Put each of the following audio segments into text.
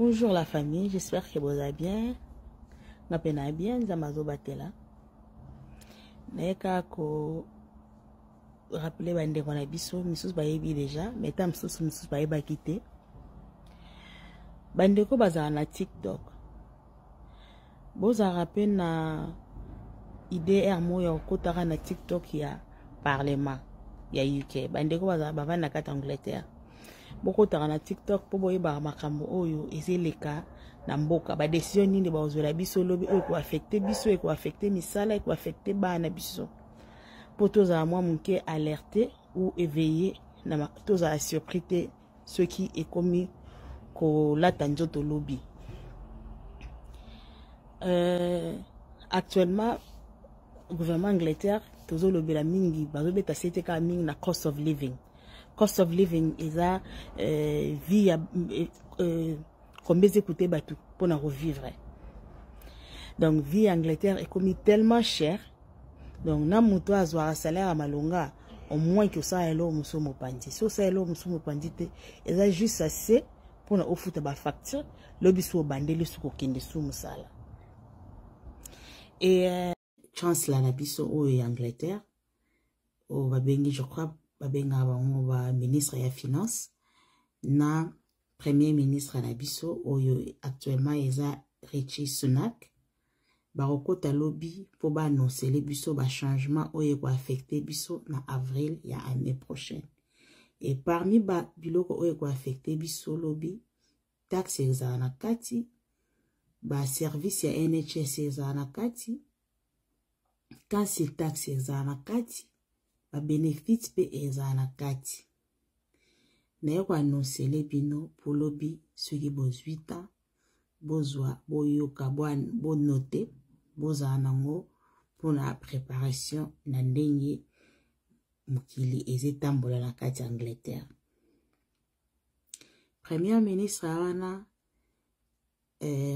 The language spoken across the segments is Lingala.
Bonjour la famille, j'espère que vous allez bien. Nga pe na bien, Nzambe azobatela. Nayeka ko rappeler bandeko na biso, misusu bayebi déjà, mais ta misusu misusu bayebaki te. Bandeko bazala na TikTok. Bozalaka pe na idée air moko ya kokotaka na TikTok ya parlement ya UK. Bandeko bazala bavandi na kati Angleterre. Bokotaka na TikTok mpo boyebaka makambo oyo ezeleka na mboka, ba décision nini bakozwela biso lobi oyo ekoaffecte biso, ekoaffecte misala, ekoaffecte bana na biso, mpo tozala mwa moke alerte ou éveillé, na tozala surpris te soki ekomi kolata nzoto lobi. Actuellement gouvernement Angleterre tozolobela mingi, bazobeta sete kaka mingi na cost of living. Cost of living eza vie ya combien ezekute bato mpona kovivre. Donc vie ya Angleterre ekomi tellement cher, donc na moto azwaka salaire ya malonga, au moins ke osala eloko mosusu mopanzi. So osala eloko mosusu mopanzi te, eza juste assez mpona ofuta bafacture. Lobi so obandeli soki okende su mosala. E chancellor na biso oyo ya Angleterre, oyo babengi, je crois babengaka bango ba ministre ya finance, na premier ministre na biso oyo actuellement eza Rishi Sunak, bakokota lobi mpo baannoncele biso bachangement oyo ekoaffecte biso na avril ya année prochaine. Et parmi ba biloko oyo ekoaffecte biso lobi, taxe ezala na kati, baservice ya NHS ezala na kati, council tax ezala na kati, babénéfice mpe ezala na kati. Naye koannoncele bino mpo lobi soki bozwi temps, bozwa, boyoka, bonote, bozala nango mpona préparation na ndenge mokili ezetambola na kati ya Angleterre. Premier ministre wana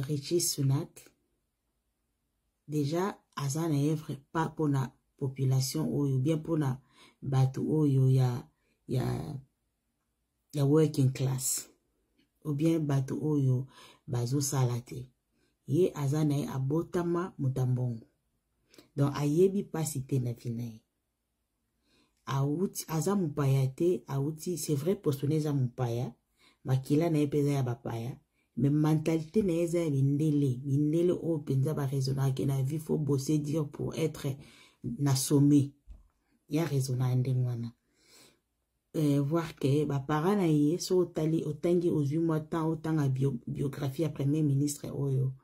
Rishi Sunak déjà aza na ye vrai pas mpona population oyo, bien mpona bato oyo ya working class ou bien bato oyo bazosala te. Ye aza na ye abotama moto ya mbongo, donc ayebi mpasi te na vie na ye. Awuti, aza mopaya te, awuti, c'est vrai, poste na eza mopaya, makila na ye mpe eza ya bapaya, mais mentalité na ye eza ya mindele. Mindele oyo mpenza baraisonnaka na vie faut bosser dur pour être na sommet ya raisonnaka ndenge wana. Voir ke baparent na ye, so otali, otangi, ozwi mwa temps otanga biographie ya premier ministre oyo,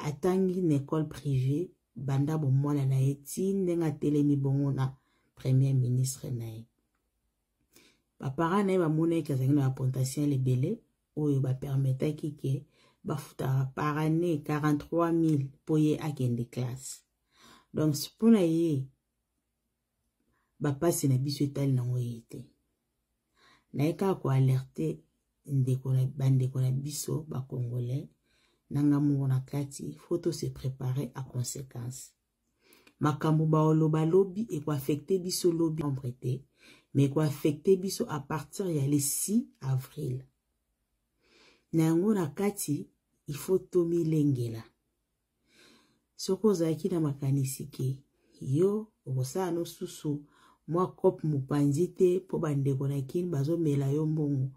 atangi na école privée banda bomwana na ye ti ndenge atelemi bongo na premier ministre na ye. Baparent na ye bamonaki azalaki na bapotentiel ebele oyo bapermetaki ke bafutaka par année 43 000 mpo ye akende classe. Donc mpona ye, bapasi na biso etali nango ye te. Naye kaka koalerte ndeko na bandeko na biso bacongolais, na nga moko na kati, faut to se préparer à conséquence. Makambo baoloba lobi ekoaffecte biso lobi ombre te, mais ekoaffecte biso à partir ya le 6 avril. Na yango na kati, il faut tomilengela. Soki ozalaki na makanisi ke yo okosala no susu mwa cope mopanzi te mpo bandeko na kini bazomela yo mbongo,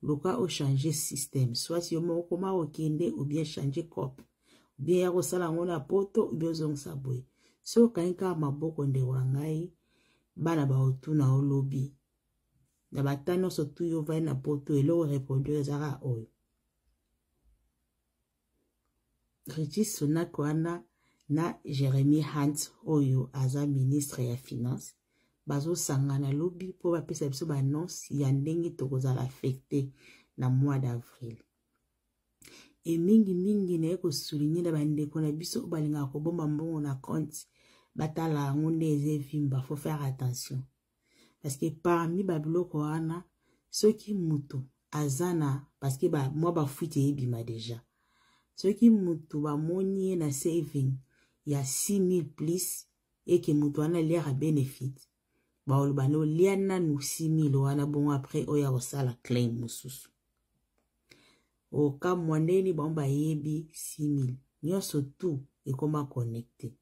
luka ochange système, soit yo moko koma kokende, ou bien change cope, ou bien ya kosala yango na poto, ou bien ozongisa boye. Soki okangi kaka maboko, ndeko na ngai, bana baotuna olobi na bata nyonso tu yo vai na poto, eloko reproduire ezaka oyo Rishi Sunak wana na Jeremy Hunt oyo aza ministre ya finance, bazosangana lobi mpo bapesa biso baannonce ya ndenge tokozala affecté na mois d'avril. E mingimingi naye kosouligne na bandeko na biso oyo balingaka kobomba mbongo na compte, batala yango nde eza evimba, faut faire attention, parce que parmi babiloko wana, soki moto aza na, parce que ba, mwa bafuite eyebima déjà, soki moto bamoni ye na saving ya 6000 plus, eke moto wana aliaka benefit, baoloba na olia nanu 6000 wana, bongo après oyo akosala claim mosusu. Okamwa ndeni bango bayebi 6000 nyonso tout ekoma connecte.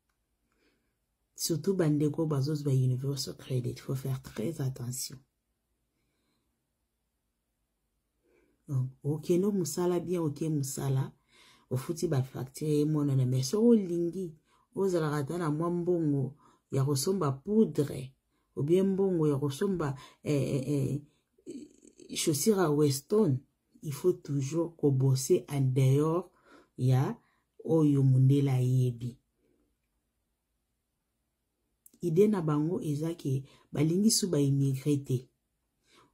Surtout bandeko bazozwa universal credit, faut faire très attention. Donc okende mosala bien, oke mosala, ofuti bafacture emonana, mais soki olingi ozalaka ata na mwa mbongo ya kosomba poudre ou bien mbongo ya kosomba chaussure ya Weston, il faut toujours kobose en dehors ya oyo mondele ayebi. Idée na bango eza ke balingi su baimmigré te.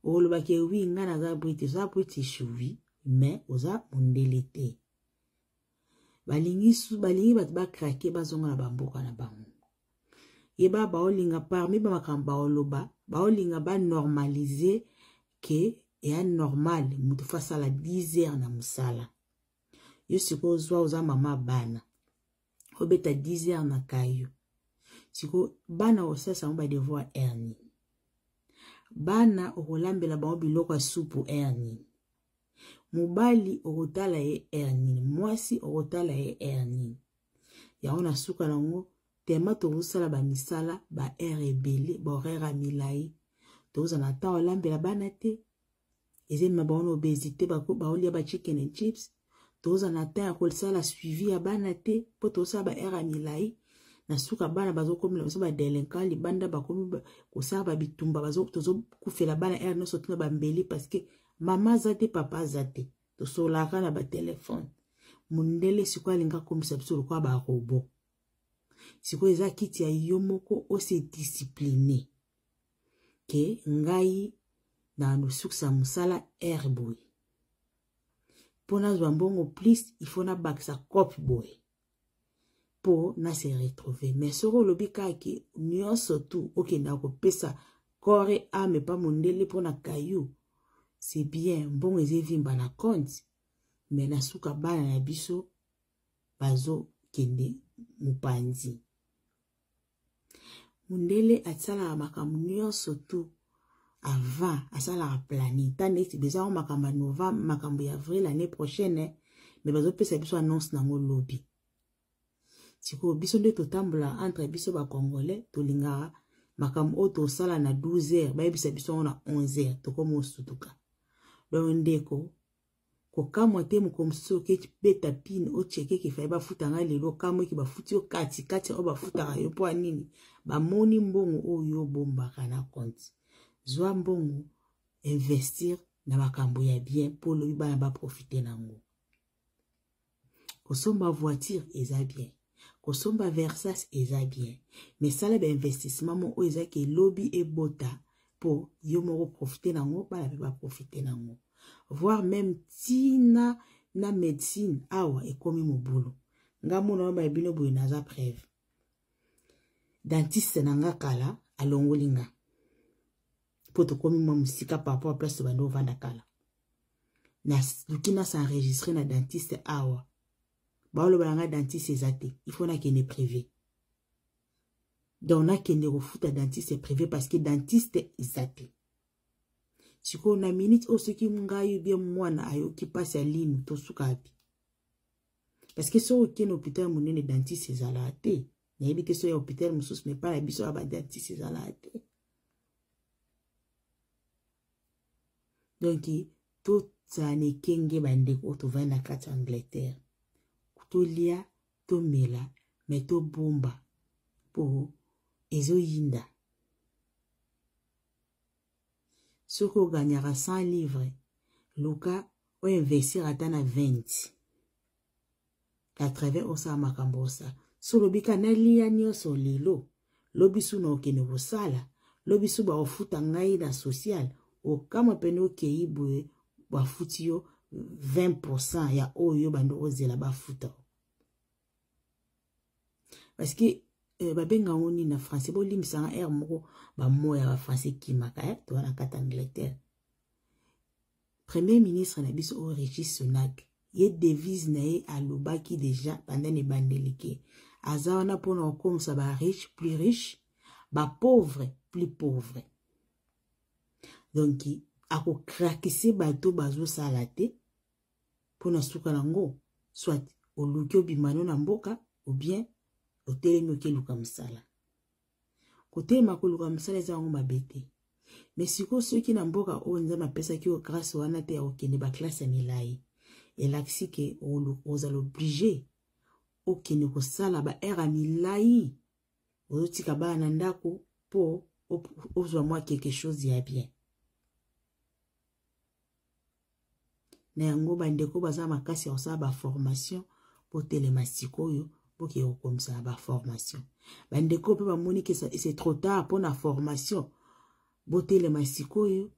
Olobaki oui, nga naza British, oza British oui, mais oza mondele te. Balingi su, balingi bato bacraquer, bazonga na bamboka na bango. Yeba baolinga parmi bamakambo baoloba, baolinga banormaliser ke eya normal moto faut asala 10 heures na mosala. Yo sikoyo ozwa, oza mama bana, obeta 10 heures na kayo, sikoyo bana osalisa bango badevoir heure nini? Bana okolambela bango biloko ya supu heure nini? Mobali okotala ye heure nini? Mwasi okotala ye heure nini? Yango na suka nango tema tozosala bamisala baheure ebele, bahoraire ya milai, tozala na ntango olambela bana te. Ezemema bango na obésité, baolia ba chicken and chips. Tozala na temps ya kosala suivi ya bana te mpo tozosala baheure ya milai. Na suka bana bazokomela biso badélinquant libanda, bakomi kosala babitumba, tozokufela bana heure nyonso tuna bambeli parce que mama aza te, papa aza te, tosolaka na batelefone. Mondele sikoyo alingi akomisa biso lokola barobot. Sikoyo eza kiti ya yo moko ose discipline ke ngai na nosukisa mosala heure boye mpo nazwa mbongo plus, il faut nabakisa cope boye mpo na se retrouver. Mais soki olobi kaka nyonso tu okendaka kopesa corps et âme pa mondele mpo na kayu, c'est bien, mbongo eza evimba na compte, mais na suka bana na biso bazokende mopanzi. Mondele asalaka makambo nyonso tu avant, asalaka planning. Ta neti beza ngo makambo ya novembre, makambo ya avril année prochaine, mais bazopesa biso annonce nango lobi. Sikoyo biso nde totambola entre biso bacongolais, tolingaka makambo oyo tosala na 12 heures, bayebisa biso yango na 11 heures, tokóma osutuka. Donc ndeko, kokamwa te mokolo mosusu oke beta pine, ocheke ke fai bafuta ngai lelo, okamwa eke bafuti yo kati kati oyo bafutaka yo. Mpo ya nini? Bamoni mbongo oyo obombaka na compte. Zwa mbongo, investir na makambo ya bien mpo lobi bana baprofiter nango. Kosomba voiture eza bien, kosomba Versace eza bien, mais sala bainvestissement mo oyo ezaki elobi ebota mpo yo moko profiter nango, bana mpe baprofiter nango, voire même ntina na médecine. Awa ekomi mobulu. Nga mona oyo baye bino boye, naza preuve. Dentiste na nga kala alongoli nga mpo tokomi mwa mosika par rapport place tobandi ovanda kala. Naluki nas'enregistrer na dentiste awa, baoloba na nga dentiste eza te, il faut nakende privé. Donc nakende kofuta dentiste privé parce que dentiste eza te. Sikoyo na minute oyo, soki ngai bien mwana ayoki mpasi ya linu, tosuka api? Parce que soki okende hôpital monene, dentiste ezalaka te. Nayebi te so ya hôpital mosusu, mais pa na biso ya badentiste ezalaka te. Donc tozala na ekenge, bandeko oyo tovandi na kati ya Angleterre. Tolia, tomela, mais tobomba mpo ezoyinda. Soki oganyaka 100 livre, luka oinvestir ata na 20, 80, osala makambo osala. So olobi ka nalia nyonso lelo, lobi su na okende kosala, lobi su bakofuta ngai na social, okama pene okei boye, bafuti yo 20 ya oyo bando ozela bafuta. Parce que babenga yango nini na français? Bolimbisanga, aire moko bamoya ya bafrançais ekimaka. Toza na kati Angleterre. Premier ministre na biso oyo, Rishi Sunak, ye devise na ye alobaki déjà banda na ebandeli ke aza wana mpona kokomisa bariche plus riche, bapauvre plus pauvre. Donc akokrakise bato bazosala te. Mpo na suka nango, soit oluki obima no na mboka ou bien otelemi okeluka mosala. Kotelema koluka mosala eza yango mabe te, mais sikoyo soki na mboka oyo Nzambe apesaki yo grâce wana te ya kokende baklasse ya milai, elakisi ke ozala oblige okende kosala ba heure ya milai, ozotika bana na ndako mpo ozwa mwa quelque chose ya bien. Na yango, bandeko baza makasi ya kosala baformation, botelema sikoyo, bokende kokomisa na baformation. Bandeko mpe bamoni ke c'est trop tard mpona formation, botelema sikoyo,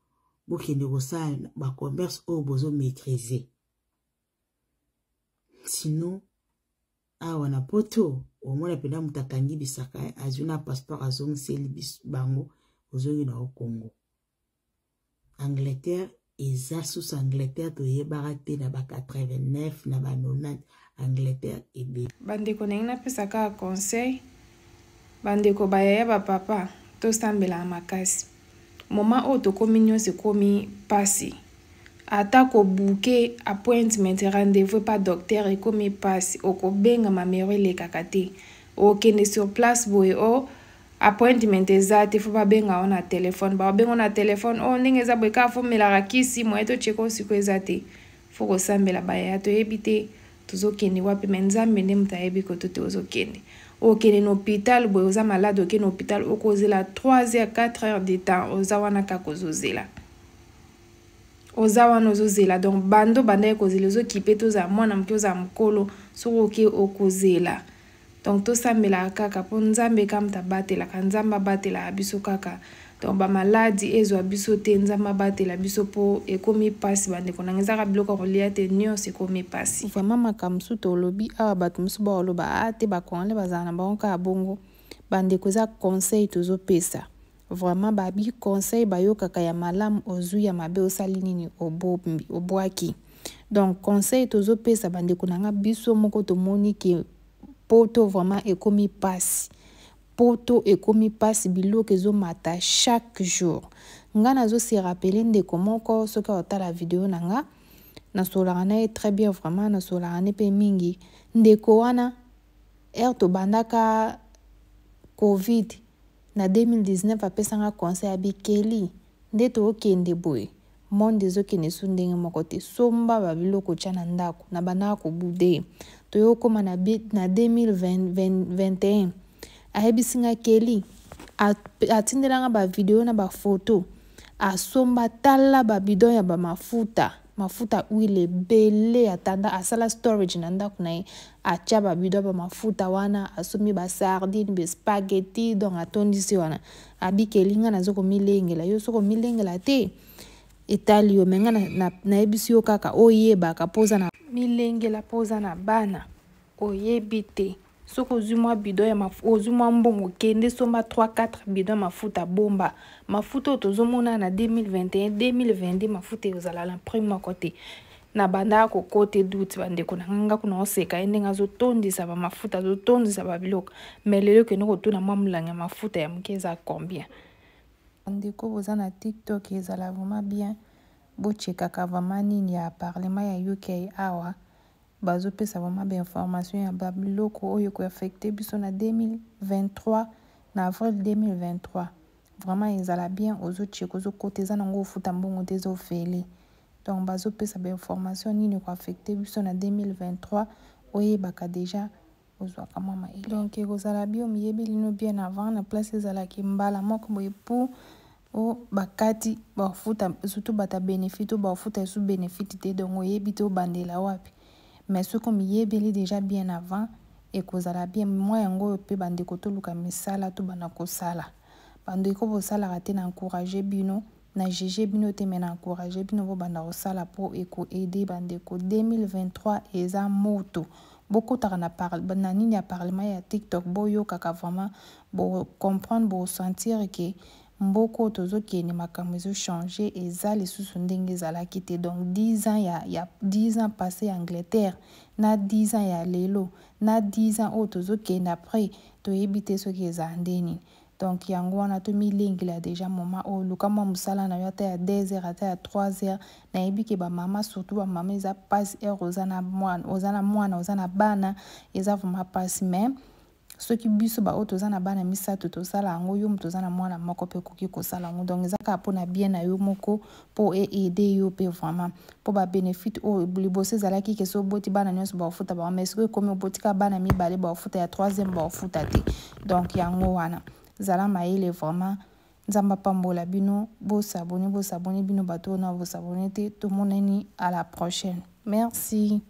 bokende kosala bacommerce oyo bozomaîtrise. Sinon awa na Poto, omona mpenza moto akangi bisaka, azwi na passeport, azongiseli bango, ozongi na Okongo. Angleterre eza susu Angleterre toyebaka te na ba 89, na ba 90. Angleterre ebele. Bandeko, ndenge napesa kaka conseil, bandeko, bayaya, bapapa, tosambelaka makasi. Moma oyo tokomi, nyonso ekomi mpasi. Ata kobooker appointment, rendez-vous epa docteur ekomi mpasi. Okobenga numéro, elekaka te. Okende sur place boye, o appointment eza te, faut babenga o na telefone. Babenga o na telefone, o ndenge eza boye kaka, faut melaka kisi moye tocheka o sikoyo eza te. Faut kosambela, bayaya. Toyebi te tozokende wapi, mais Nzambe nde moto ayebi koto te. Ozokende, okende na hôpital boye, oza malade, okende na hôpital, okozela 3 heures, 4 heures de temps. Oza wana kaka ozozela, oza wana ozozela. Donc bando bandaki kozela, ozokipe te. Ozala mwana moke, ozala mokolo, soki oke, okozela. Donc tosambelaka kaka mpo Nzambe kaka moto abatelaka. Nzambe abatelaka biso kaka. Donc bamaladi ezwa biso te, Nzambe abatela biso, mpo ekomi mpasi. Bandeko nanga, ezaka biloko ya kolia te, nyonso ekomi mpasi vraiment. Makambo mosusu tolobi awa, bato mosusu baoloba a te, bakongole bazala na bango kaka bongo. Bandeko, eza conseil tozopesa vraiment. Babi conseil bayokaka ya malamu, ozwi ya mabe, osali nini? Obombi, obwaki. Donc conseil tozopesa, bandeko na nga, biso moko tomoni ke Poto vraiment ekomi mpasi. Poto ekomi mpasi, biloko ezomata chaque jour. Nga nazose rappeler ndeko moko, soki aotala video na nga, nasololaka na ye très bien vraiment, nasololaka ne mpe mingi. Ndeko wana, heure tobandaka Covid na 2019, apesanga conseil, abikeli nde tookende boye, monde ezokende su ndenge moko te, somba babiloko, tya na ndako. Na bandaka kobude, toyokóma na 2021, ayebisi nga keli, atindelanga bavideo na bafoto, asomba, tala, babidon ya bamafuta, mafuta, huile ebele. Atanda, asala storage na ndako na ye, atya babidon ya bamafuta wana, asombi basardine, baspaghetti, donc atondisi wana. Abikeli nga naza komilengela. Yo soki omilengela te, etali yo, mais nga nayebisi yo kaka oyebaka mpo oza na milengela, mpo oza na bana, oyebi te. Soki ozwi mwa bidon ya, ozwi mwa mbongo, kende somba 3 4 bidon ya mafuta, bomba mafuta. Oyo tozomona na 2021, 2022, mafuta ekozala na prix moko te. Na bandaka kokote doute, bandeko na nga, kuna oseka ye ndenge azotondisa bamafuta, azotondisa babiloko, mais lelo okende kotuna mwa molangi ya mafuta ya moke eza combien? Bandeko boza na TikTok, ezala vraiment bien bochekaka vraiment nini ya parlement ya UK. Awa bazopesa vraiment bainformation ya babiloko oyo ekoaffecter biso na 2023, na avril 2023. Vraiment ezala bien ozocheka, ozokota, eza nango ofuta mbongo te, eza ofele. Donc bazopesa bainformation nini ekoaffecter biso na 2023, oyebaka déjà, ozwaka mwa mayele. Donc ekozala bio miyebi lino bien avant na place ezalaki mbala moko boye po o bakati bafuta, surtout bato ya bénéfice, oyo bafuta esu bénéfice te. Donc oyebi te obandela wapi, mais soki omiyebeli déjà bien avant, ekozala bien. Mwa yango oyo mpe, bandeko, toluka misala, tobanda kosala. Bandeko bosalaka te, na encourage bino, na juge bino te, mais na encourage bino bobanda kosala mpo ekoaider. Bandeko, 2023 eza moto. Bokotaka na nini ya parlement ya TikTok, boyokaka vraiment, bocomprendre, bosentir ke mboka oyo tozokende, makambo ezochanger, eza lisusu ndenge ezalaki te. Donc 10 ans ya 10 ans passé ya Angleterre na 10 ans ya lelo na 10 ans oyo tozokende après, toyebi te soki eza nde nini. Donc yango wana tomilengela déjà moment oyo. Luka mwa mosala na yo, ata ya 2 heures, ata ya 3 heures. Nayebi ke bamama, surtout bamama, eza mpasi heure oza na mwana, oza na mwana, oza na bana, eza vraiment mpasi. Mais soki biso baoyo toza na bana misato tosala yango, yo moto oza na mwana moko mpe okoki kosala yango. Donc eza kaka mpona bien na yo moko, mpo eaider yo mpe vraiment, mpo babénéfice oyo liboso ezalaki ke so oboti bana nyonso baofuta bango, mais soki ekomi obotika bana mibale baofuta, ya troisième baofuta te. Donc yango wana, zala mayele vraiment. Nzambe apambola bino. Bos'abonner, bos'abonner bino bato oyo na bos'abonner te. Tomonani à la prochaine, merci.